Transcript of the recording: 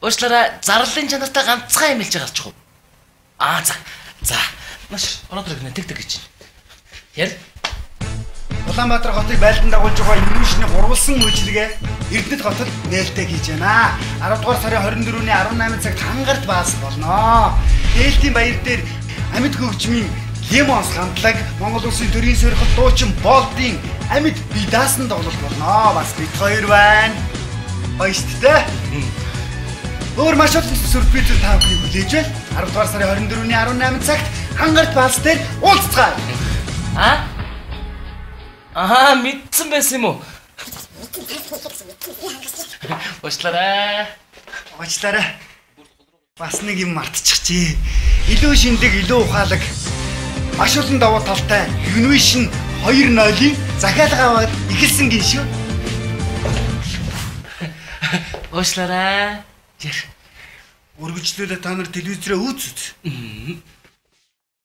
Уучлаарай, зарлалын чанартай ганцхан юм хэлж гарчих уу? Аа за. За. Маш ороод иргэнэ тэг тэг гэж. Яр. Улаанбаатар хотыг байлдан дагуулж байгаа Innovation-ы гурвалсан үйлчилгээ Эрдэнэт хотод нээлттэй хийж байна. 10 дугаар сарын 24-ний 18 цагт хангарт бааз болно. Нээлтийн баяр дээр амьд хөгжмийн Лемонс хамтлаг, Монгол Улсын төрийн сойрхол дуучин Болдын амьд бие даасан тоглолт болно. Бас бид хоёр байна. Гоё шүү дээ. Өөр маш олон сюрпризүүд та бүхнийг хүлээж байна. 10 дугаар сарын 24-ний 18 цагт хангарт бааз дээр уулзцгаая. Аа? Аа, мэдсэн байсан юм уу? Уучлаарай. Уучлаарай. Бас нэг юм мартчихжээ. Илүү шиндэг, илүү ухаалаг, маш олон давуу талтай Innovation 2.0-ийн захиалга аваад эхэлсэн гин шүү. Уучлаарай. Жир. Үргэлжлүүлээ та нар телевизрээ үз үз.